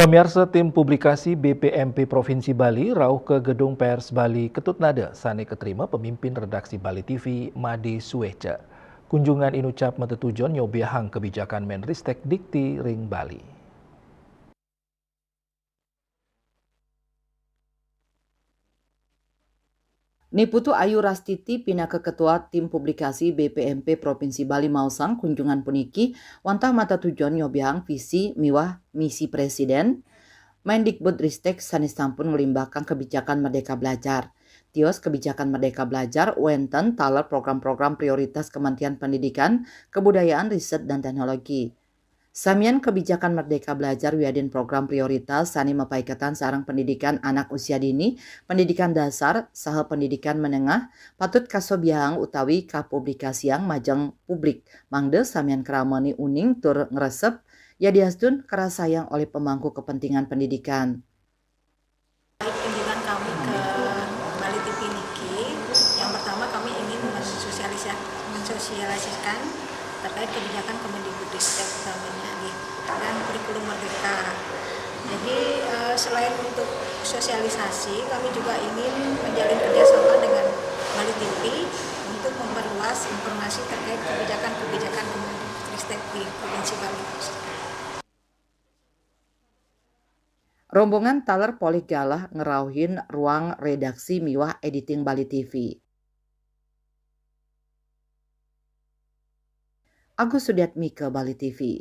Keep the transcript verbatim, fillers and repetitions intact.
Pemirsa, tim publikasi B P M P Provinsi Bali rauh ke Gedung Pers Bali Ketut Nada sane keterima pemimpin redaksi Bali T V Made Sueca. Kunjungan inucap matetujon nyobiahang kebijakan Menristek Dikti ring Bali. Ni Putu Ayu Rastiti pinaka Ketua Tim Publikasi B P M P Provinsi Bali maosang kunjungan puniki wantah matetujon nyobiahang visi miwah misi Presiden Mendikbud Ristek sane sampun nglimbakang kebijakan Merdeka Belajar. Tios kebijakan Merdeka Belajar wenten taler program-program prioritas Kementerian Pendidikan, Kebudayaan, Riset, dan Teknologi. Samian kebijakan Merdeka Belajar wiadin program prioritas sane mapaiketan sareng pendidikan anak usia dini, pendidikan dasar, saha pendidikan menengah patut kasobiahang utawi kapublikasiang majeng publik, mangda samian kramani uning tur ngresep, yadiastun karasayang olih pemangku kepentingan pendidikan. Kunjungan kami ke Bali T V niki, yang pertama kami ingin mensosialisa-, mensosialisasikan terkait kebijakan Kemendikbudristek utamanya, nggih, dan kurikulum merdeka. Jadi, eh, selain untuk sosialisasi, kami juga ingin menjalin kerjasama dengan Bali T V untuk memperluas informasi terkait kebijakan-kebijakan Kemendikbudristek di Provinsi Bali. Rombongan taler polih galah ngrauhin ruang redaksi miwah editing Bali T V. Agus Sudiatmika, Bali T V.